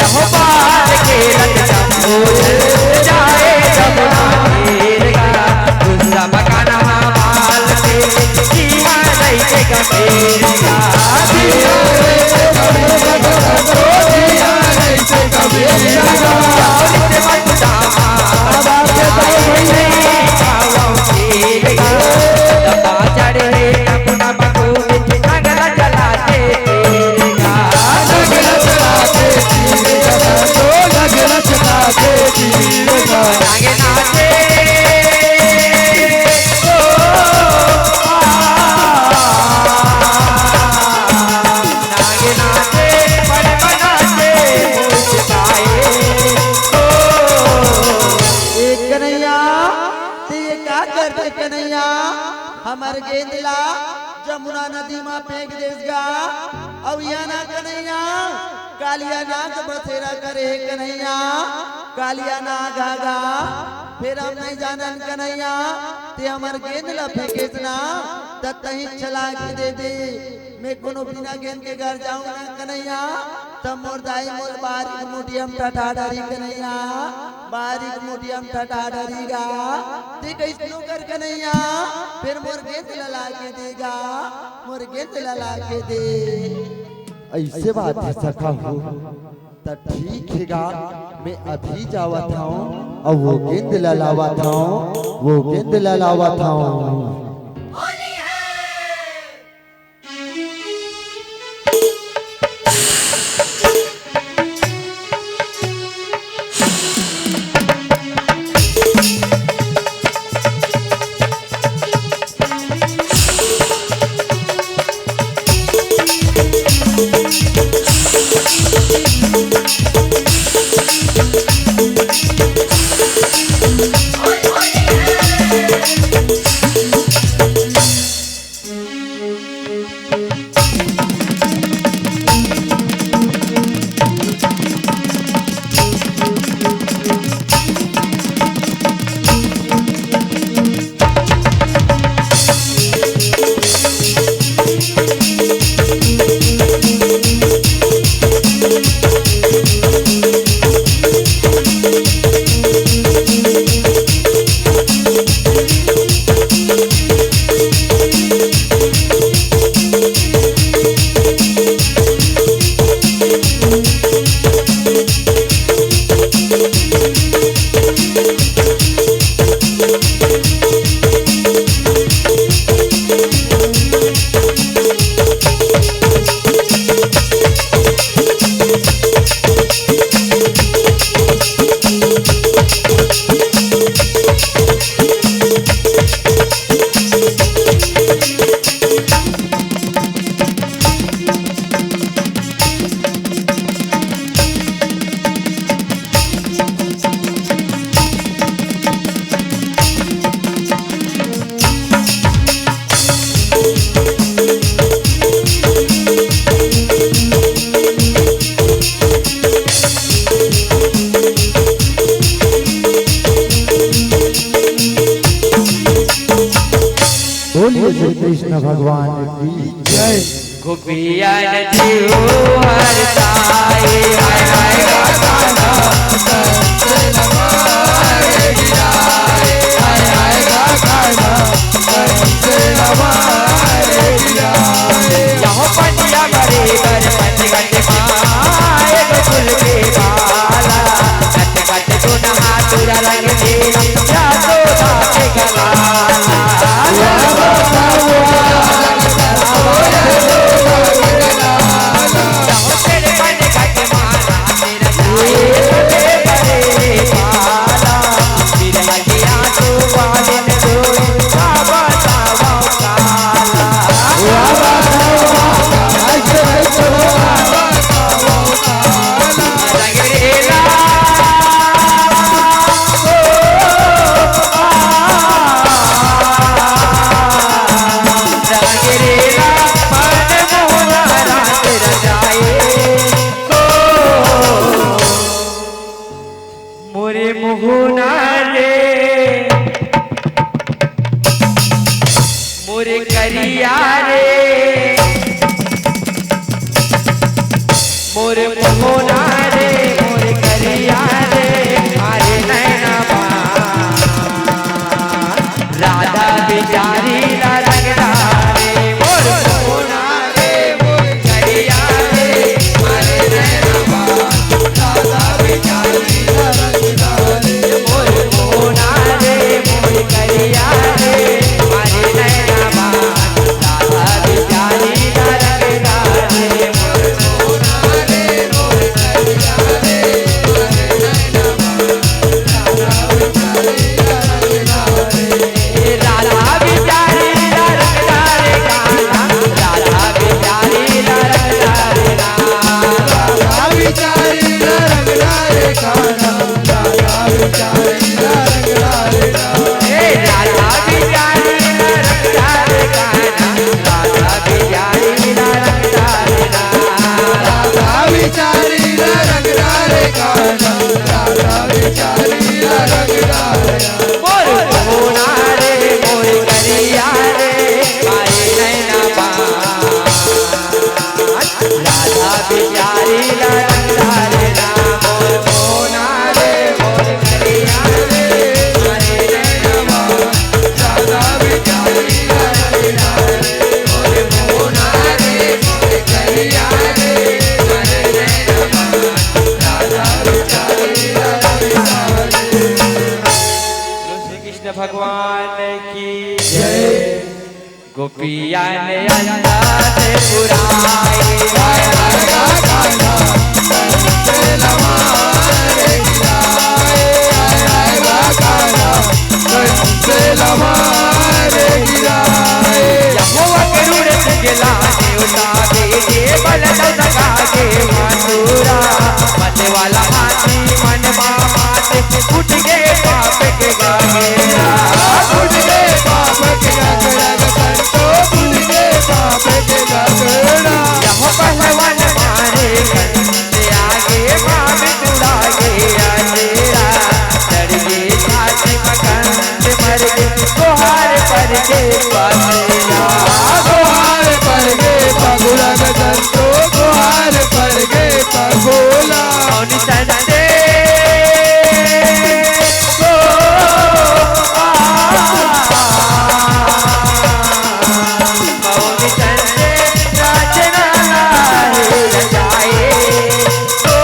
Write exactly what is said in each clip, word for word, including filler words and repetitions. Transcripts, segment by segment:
यहो बाल खेलत जम्बो झन जाए जमुना तीर गा। दूसरा मकान हमाल के इहाँ रहिथे गंभीर गा। ए कन्हैया, ते ये का करथे कन्हैया? हमर गेंद ला जमुना नदी मा फेंक देस गा। अउ या ना कन्हैया, कालिया नाग बसेरा करे हे कन्हैया, कालिया नाग आ गा। फेर हम नइ जानन कन्हैया, ते हमर गेंद ला फेंकेस ना, त तहीं छला के दे दे। मैं कोनो बिना गेंद के घर जाऊं ना कन्हैया, त मोर दाई मोर बारीक मुठिया म टटा डरही कन्हैया, बारीक मुठिया म टटा डरही गा। ते कइसनो कर कन्हैया, फेर मोर गेंद ला लाके दे गा, मोर गेंद ला लाके दे। अइसे बात हे सखा हो, त ठीक हे गा, मैं अभी जावत हंव, अउ वो गेंद ला लावत हंव, वो गेंद ला लावत हंव। कृष्ण भगवान की जय। गोपियन जीव हरसाए, हाय हाय गाना। यहो पनिया भरे बर पंचगट मा, एगो फूल के माला। गट गट दुनहा तुरा रंग दे, यशोदा के गला। मोरे मोहना रे, मोरे करिया रे, मोरे मोहना रे, मोरे करिया रे, मारे नैना बा। राधा बिचारी ला रंगदारे, मोर मोहना रे, मोर करिया रे, मारे नैना बा। राधा बिचारी ला रंगदारे, मोर मोहना रे, मोर करिया रे, मारे नैना बा। राधा बिचारी ला रंगदारे, मोर मोहना रे, मोर करिया रे, मारे नैना बा। राधा बिचारी ला रंगदारे कान्हा, राधा बिचारी ला रंगदारे ना। राधा बिचारी ला रंगदारे कान्हा, राधा बिचारी ला रंगदारे ना। ए राधा बिचारी ला रंगदारे कान्हा, राधा बिचारी ला रंगदारे ना। राधा बिचारी ला रंगदारे कान्हा, राधा बिचारी ला रंगदारे ना। मोर मोहना रे, मोर करिया रे, मारे नैना बा। राधा बिचारी ला रंगदारे ना, मोर मोहना रे, मोर करिया रे, मारे नैना बा। राधा बिचारी ला रंगदारे, मोर मोहना रे, मोर करिया रे, मारे नैना बा। राधा बिचारी ला रंगदारे। श्री कृष्ण भगवान की जय। गोपिया ने अंदाज पुराए। यहोवा के रूढ़ सिंगला देवता बेटे बल दौलता के माथुरा। मत वाला हाथी मन मामा से उठ गए पाप के गगरा। उठ गए पाप के गगरा, संतो उठ गए पाप के गगरा। यह पहलवान मारे कंधे आगे, मार उड़ा गया तेरा। डर गए छाती मकान से मर गए, तोहार पर के पासेला। तोहार पर के पगुलग संतो, तोहार पर के पगोला। मौनी तन से ओ, आ, मौनी तन से नाचना है जाए। ओ,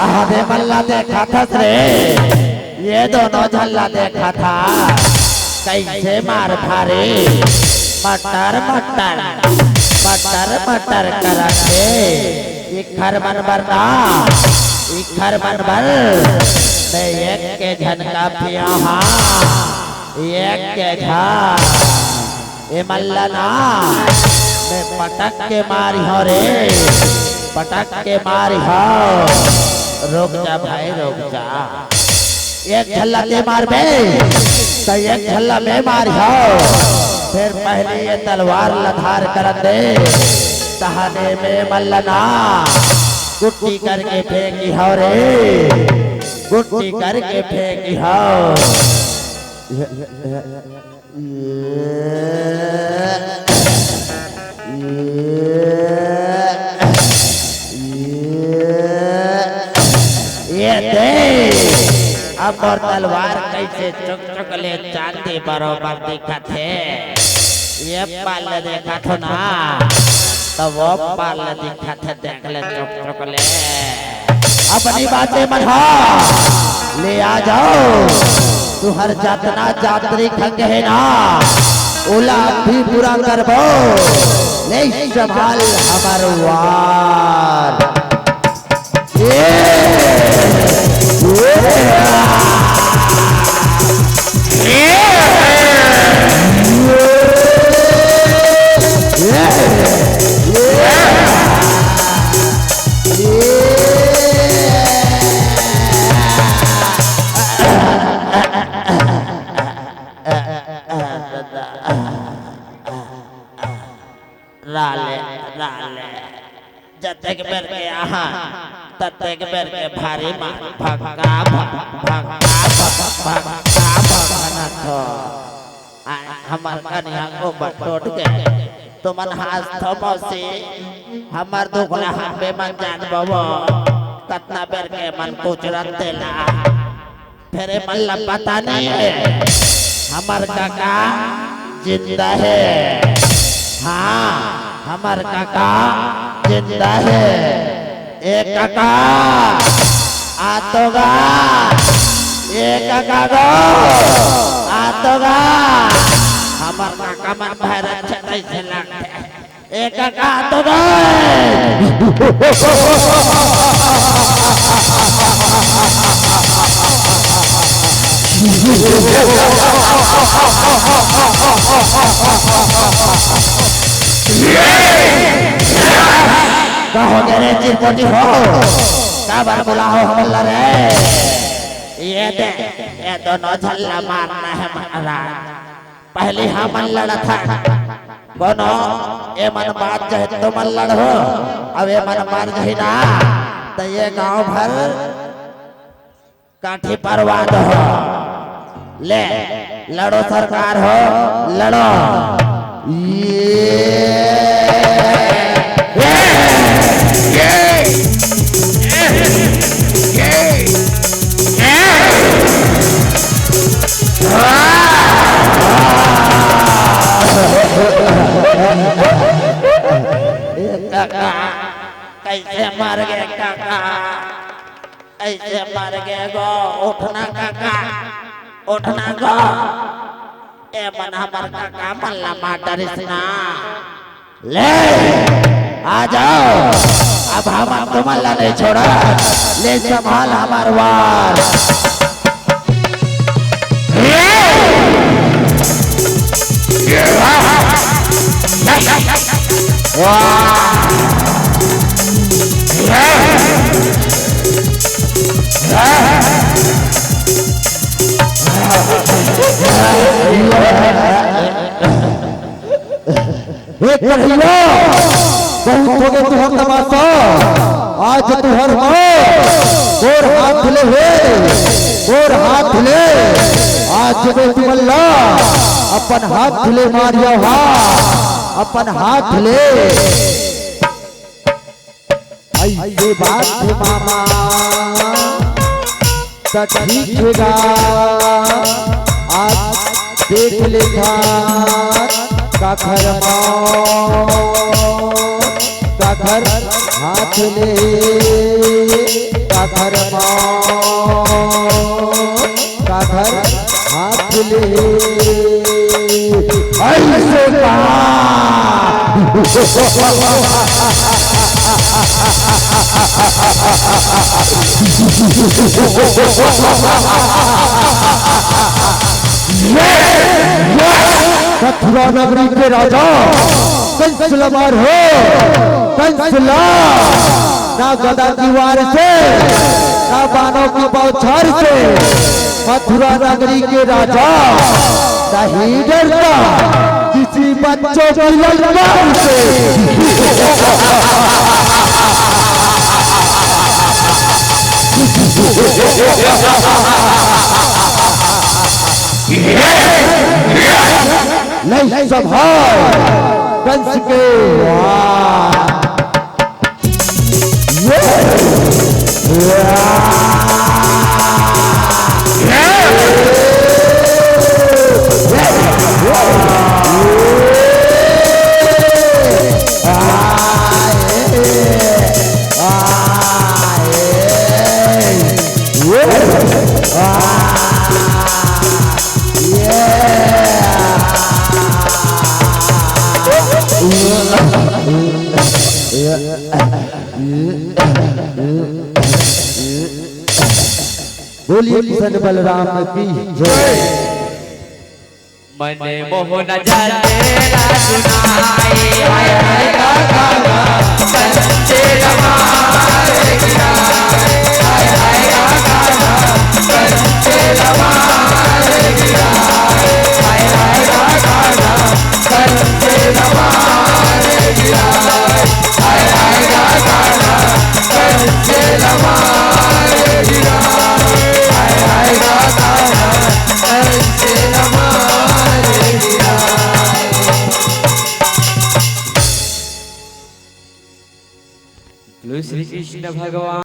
अबे मल्ला देखा थस रे, ये दोनों झल्ला देखा था, कैसे मार थारे, मटर मटर, मटर मटर करत हे। इखर मन बर ना, इखर मन बर, मैं एक के झन का पिया हाँ, एक के झन। ए मल्ला ना, मैं पटक के मारी हो रे, पटक के मारी हो। रुक जा भाई, रुक जा। एक झल्ला ते मार बे, तो एक झल्ला मैं मारी हो। फेर पहिली ये तलवार ला धार करन दे, तहाने में मल्लना गुट्टी करके फेंकी हव रे, गुट्टी करके फेंकी हव। ये दे, अब मोर तलवार कइसे चुक चुक ले चांदी बरोबर दिखत हे। ये पार ले देखत हो ना, त वो पार ले दिखत हे, देख ले चुक चुक ले। अपनी बातें मन हा ले आ जाओ, तुहर जतना जात्री खंग हे ना, ओला भी पूरा करबो। ले संभाल हमर वार। राले, राले, जतेक बेर के आहा, ततेक बेर के भारी मार, भक्का भक, भक्का भक, भक्का भक, भनत हो। आ, हमर कनिहा को बटोट के, तुमन हास थो मौसी, हमर दुख ला हम बे मन जान बबो, कतना बेर के मन कुचरत तेला। फेर ए मन ला पता नहीं है, हमर काका जिंदा है। हाँ, हमर काका जिंदा है। ए काका, आ तो गा। ए काका गो, आ तो गा। हमर काका मन भैरत छे तइसे लगथे। ए काका तो गए। का हो गे रे चिरपोटी हो? काबर बुलाहो हमन ला रे? ये दे, ये दोनों झन ला मारना है महाराज। पहली हमन लड़त हन, कोनो एमन बाच जही त तुमन लड़हू, अब एमन मर जही ना, त ये गांव भर काठी परवाद हो। ले, लड़ो सरकार हो, लड़ो। ये, ये, ये, ये, ये। काका, कइसे मर गे काका? कइसे मर गे गो? उठना काका, उठना गो। एमन हमर काका मन ला मार डरिस ना। ले, आ जाओ, अब हमन तुमन ला नहीं छोड़न। ले संभाल हमर वार। हे कन्हैया, बहुत हो गे तुहर तमाशा। आज तुहर माँ तोर हाथ ले हे, तोर हाथ ले। आज मैं तुमन ला अपन हाथ ले मारिया हा, अपन हाथ ले। अइसे बात हे मामा, त ठीक हे गा। आज देख लेथन काखर मौत, काखर हाथ ले, काखर मौत, काखर हाथ ले। अइसे का? मथुरा नगरी के राजा कंस ला मार हो, कंस ला। ना गदा की वार से, ना बाणों की बौछार से मथुरा नगरी के राजा नहीं डरता, किस बच्चों की ललकार से। नहीं संभाल कंस के। बोलिए किशन बलराम की जय। मन मोहन जाते ला सुनाए, हाय हाय गा गा गा, कंचे लमार गिराए, हाय हाय गा गा गा, कंचे लमार गिराए, हाय हाय गा गा गा, कंचे लमार गिराए, हाय हाय गा गा गा, कंचे लमार गिराए, हाय हाय गा गा गा, कंचे लमार गिराए। बोलो श्री कृष्ण भगवान।